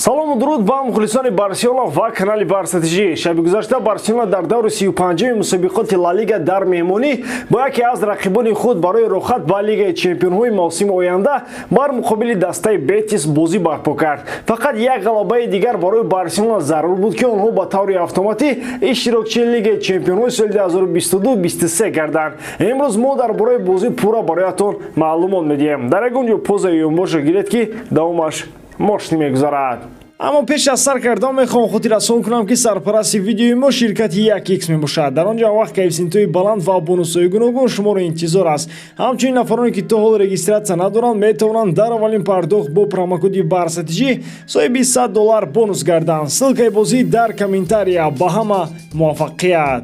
Салому дуруд ба мухлисони Барселона ва канали Барса ТЖ. Шаби гузашта Барселона дар даври 35-уми мусобиқоти Ла Лига дар меҳмонӣ бо яке аз рақибони худ барои роҳхат ба Лигаи чемпионҳои мавсими оянда бар муқобили дастаи Бетис бозӣ барпо кард. Фақат як ғалабаи дигар барои Барселона зарур буд, ки онҳо ба таври автоматӣ иштирокчии Лигаи чемпионҳои соли 2022-23 гарданд. Имрӯз мо дар бораи бозӣ пурра бароятон маълумот медиҳем. Дар ягон ҷо пауза ёнбоша гиред, ки давомаш мошинӣ мегузарад. Аммо пеш аз сар кардан мехоҳам хотиррасон кунам, ки сарпарасти видеои мо ширкати 1X мебошад. Дар он ҷо вақт коэффисиентҳои баланд ва бонусҳои гуногун шуморо интизор аст. Ҳамчунин нафароне, ки то ҳол регистрация надоранд, метавонанд дар аввалин пардохт бо промокоди БАРСАТЖ соҳиби 100 доллар бонус гарданд. Ссылкаи бозӣ дар комментария. Ба ҳама муваффақият!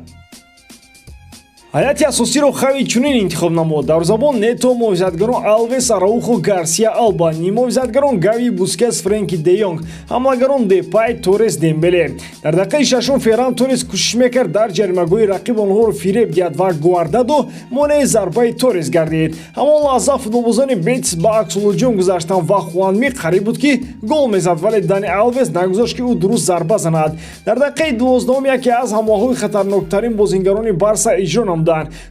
Ҳайати асосиро Хави чунин интихоб намуд: дарвозабон Нето, муҳофизатгарон Алвес, Араухо, Гарсия Алба, ниммуҳофизатгарон Гави, Бускес, Френки де Йонг, ҳамлагарон Депай, Торес, Дембеле. Дар дақиқаи шашум Ферран Торес кӯшиш мекард дар ҷаримагоҳи рақиб онҳоро фиреб диҳад ва Гуардадо монеи зарбаи Торес гардид. Ҳамон лаҳза футболбозони Бетис ба аксулҳуҷум гузаштанд ва Хуанми қариб буд, ки гол мезад, вале Дани Алвес нагузошт, ки ӯ дуруст зарба занад. Дар дақиқаи 12-ум яке аз ҳамлаҳои хатарноктарин бозингарони Барса иҷро намуданд.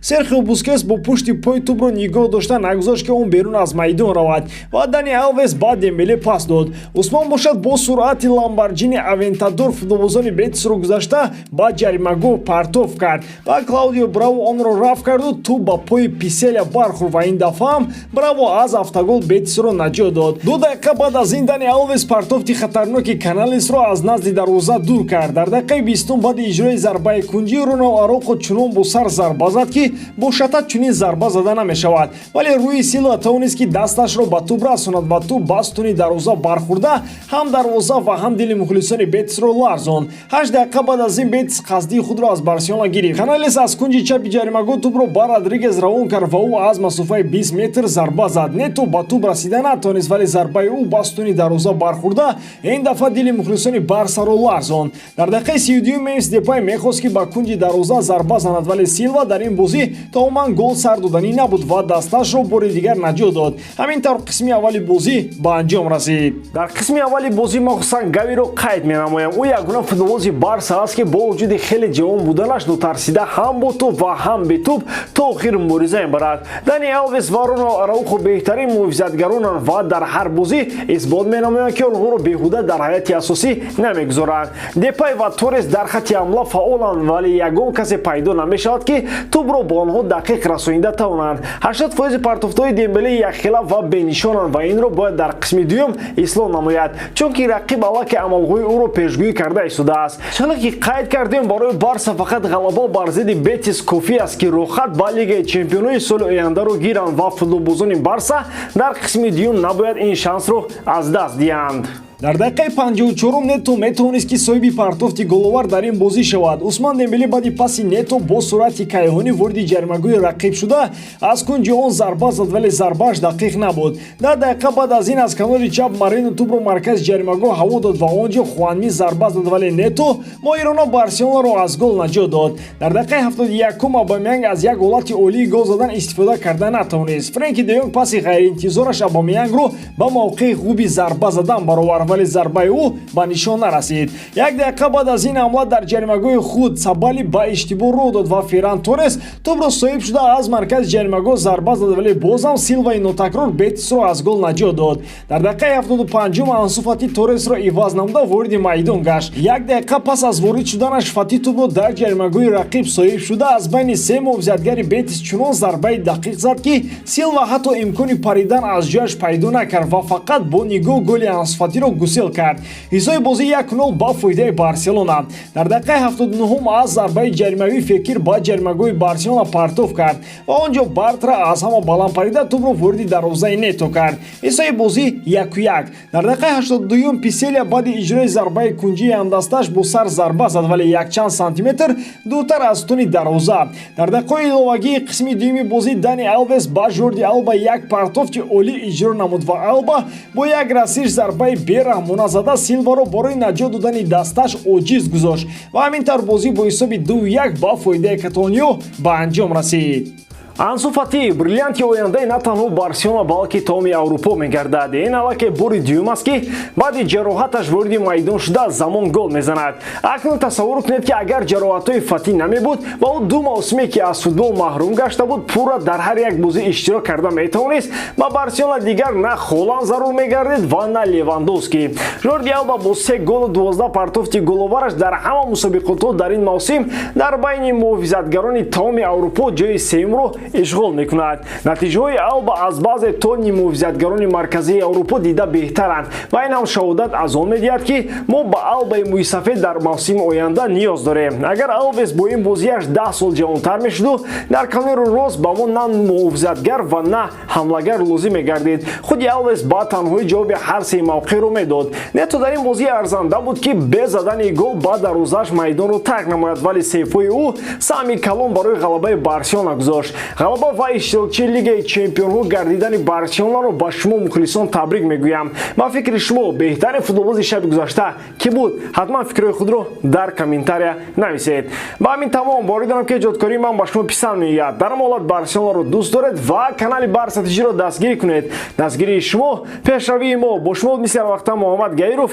Серхио Бускес бо пушти пой тӯбро нигоҳ дошта, нагузошт, ки он берун аз майдон равад ва Дани Алвес ба Дембеле пас дод. Усмон бошад, бо суръати Ламборҷини Авентадор футболбозони Бетисро гузашта, ба ҷаримагоҳ партоф кард ва Клаудио Браво онро рафт карду тӯб ба пои Писеля бархӯрд ва ин дафъа ҳам Браво аз автогол Бетисро наҷот дод. 2 дақиқа баъд аз ин Дани Алвес партофти хатарноки Каналесро аз назди дарвоза дур кард. Дар дақиқаи 20-ум баъди иҷрои зарбаи кунҷӣ Роналд Араухо чунон бо сар зарба зад, ки бо шатат чунин зарба зада намешавад, вале Рӯи Силва тавонист, ки дасташро ба тӯб расонад ва тӯб ба сутуни дарвоза бархӯрда, ҳам дарвоза ва ҳам дили мухлисони Бетисро ларзонд. 8 дақиқа баъд аз ин Бетис қасдии худро аз Барселона гирифт. Каналес аз кунҷи чапи ҷаримагоҳ тӯбро ба Родригес равон кард ва ӯ аз масофаи 20 метр зарба зад. Нето ба тӯб расида натавонист, вале зарбаи ӯ ба сутуни дарвоза бархӯрда, ин дафъа дили мухлисони Барсаро ларзонд. Дар дақиқаи 32-юм Мемфис Депай мехост, ки ба кунҷи дарвоза зарба занад, вале Силва дар ин бозӣ тамоман гол сар доданӣ набуд ва дасташро бори дигар наҷот дод. Ҳамин тавр қисми аввали бозӣ ба анҷом расид. Дар қисми аввали бозӣ махсусан Гавиро қайд менамоям. Ӯ ягона футболбози Барса аст, ки бо вуҷуди хеле ҷавон буданаш нотарсида ҳам бо тӯб ва ҳам бетӯб то охир мубориза мебарад. Дани Алвес ва Роналд Араухо беҳтарин муҳофизатгаронанд ва дар ҳар бозӣ исбот менамоянд, ки онҳоро беҳуда дар ҳайати асосӣ намегузоранд. Депай ва Торес дар хатти ҳамла фаъоланд, вале ягон касе пайдо намешавад, ки тӯбро ба онҳо дақиқ расонида тавонанд. 80 фоизи партофтҳои Дембеле якхела ва бенишонанд ва инро бояд дар қисми дуюм ислоҳ намояд, чунки рақиб аллакай амалҳои ӯро пешгӯӣ карда истодааст. Чунон ки қайд кардем, барои Барса фақат ғалаба бар зидди Бетис кофӣ аст, ки роҳхат ба Лигаи чемпионҳои соли ояндаро гиранд ва футболбозони Барса дар қисми дуюм набояд ин шансро аз даст диҳанд. Дар дақиқаи 54-ум Нето метавонист, ки соҳиби партофти головар дар ин бозӣ шавад. Усман Дембеле баъди паси Нето бо суръати кайҳонӣ вориди ҷаримагоҳи рақиб шуда, аз кунҷи он зарба зад, вале зарбааш дақиқ набуд. 10 дақиқа баъд аз ин аз канори чап Марино тӯбро маркази ҷаримагоҳ ҳаво дод ва он ҷо Хуанми зарба зад, вале Нето моҳирона Барселонаро аз гол наҷот дод. Дар дақиқаи 71-ум Абамеянг аз як ҳолати олии гол задан истифода карда натавонист. Френки де Йонг паси ғайриинтизораш Абамеянгро ба мавқеи хуби зарба задан баровард, вале зарбаи ӯ ба нишон нарасид. Як дақиқа баъд аз ин ҳамла дар ҷаримагоҳи худ Сабали ба иштибоҳ роҳ дод ва Ферран Торес тӯбро соҳиб шуда, аз маркази ҷаримагоҳ зарба зад, вале бозам Силваи нотакрор Бетисро аз гол наҷот дод. Дар дақиқаи 75-ум Ансу Фати Торесро иваз намуда вориди майдон гашт. Як дақиқа пас аз ворид шуданаш Фати тӯбро дар ҷаримагоҳи рақиб соҳиб шуда, аз байни се муҳофизатгари Бетис чунон зарбаи дақиқ зад, ки Силва ҳатто имкони паридан аз ҷояш пайдо накард ва фақат бо нигоҳ голи Ансу Фатиро гусел кард. Ҳисоби бозӣ 1-0 ба фоидаи Барселона. Дар дақиқаи 79-ум аз зарбаи ҷаримавӣ Фекир ба ҷаримагоҳи Барселона партоф кард ва он ҷо Бартра аз ҳама баланд парида, тӯбро вориди дарвозаи Нето кард. Ҳисоби бозӣ 1-1. Дар дақиқаи 82-юм Писеля баъди иҷрои зарбаи кунҷии ҳамдасташ бо сар зарба зад, вале якчанд сантиметр дуртар аз сутуни дарвоза. Дар дақиқаҳои иловагии қисми дуюми бозӣ Дани Алвес ба Жорди Алба як партофти олӣ иҷро намуд ва Алба бо як расиш зарбаи бераҳмона зада, Силваро барои наҷот додани дасташ оҷиз гузошт ва ҳамин тавр бозӣ бо ҳисоби 2-1 ба фоидаи каталониё ба анҷом расид. Ансу Фати бриллианти ояндаи на танҳо Барселона, балки тамоми Аврупо мегардад. Ин аллакай бори дуюм аст, ки баъди ҷароҳаташ вориди майдон шуда, замон гол мезанад. Акнун тасаввур кунед, ки агар ҷароҳатҳои Фатӣ намебуд ва ӯ 2 мавсиме, ки аз футбол маҳрум гашта буд, пурра дар ҳар як бозӣ иштирок карда метавонист, ба Барселона дигар на Холанд зарур мегардид ва на Левандовский. Жорди Алба бо се голу 12 партофти головараш дар ҳама мусобиқотҳо дар ин мавсим дар байни муҳофизатгарони тамоми Аврупо ҷои сеюмро ишғол мекунад. Натиҷаҳои Алба аз баъзе тони муҳофизатгарони марказии Аврупо дида беҳтаранд ва ин ҳам шаҳодат аз он медиҳад, ки мо ба Албаи мӯйсафед дар мавсими оянда ниёз дорем. Агар Алвес бо ин бозиаш 10 сол ҷавонтар мешуду, дар канори рост ба мо на муҳофизатгар ва на ҳамлагар лозим мегардид. Худи Алвес ба танҳоӣ ҷавоби ҳар се мавқеъро медод. Нето дар ин бозӣ арзанда буд, ки бе задани гол ба дарвозааш майдонро тарк намояд, вале сейфҳои ӯ саҳми калон барои ғалабаи Барселона гузошт. Ғалаба ва иштирокчии Лигаи чемпионҳо гардидани Барселонаро ба шумо, мухлисон, табрик мегӯям. Ба фикри шумо, беҳтарин футболбози шаби гузашта кӣ буд? Ҳатман фикрҳои худро дар комментария нависед. Ба ҳамин тамом. Боварӣ дорам, ки эҷодкории ман ба шумо писанд меояд. Дар ҳамон ҳолат Барселонаро дӯст доред ва канали Барса ТЖро дастгирӣ кунед. Дастгирии шумо — пешравии мо. Бо шумо мисли ҳарвақта Муҳаммад Гаиров.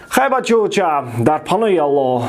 Хай, бачаоча, дар паноҳи Аллоҳ.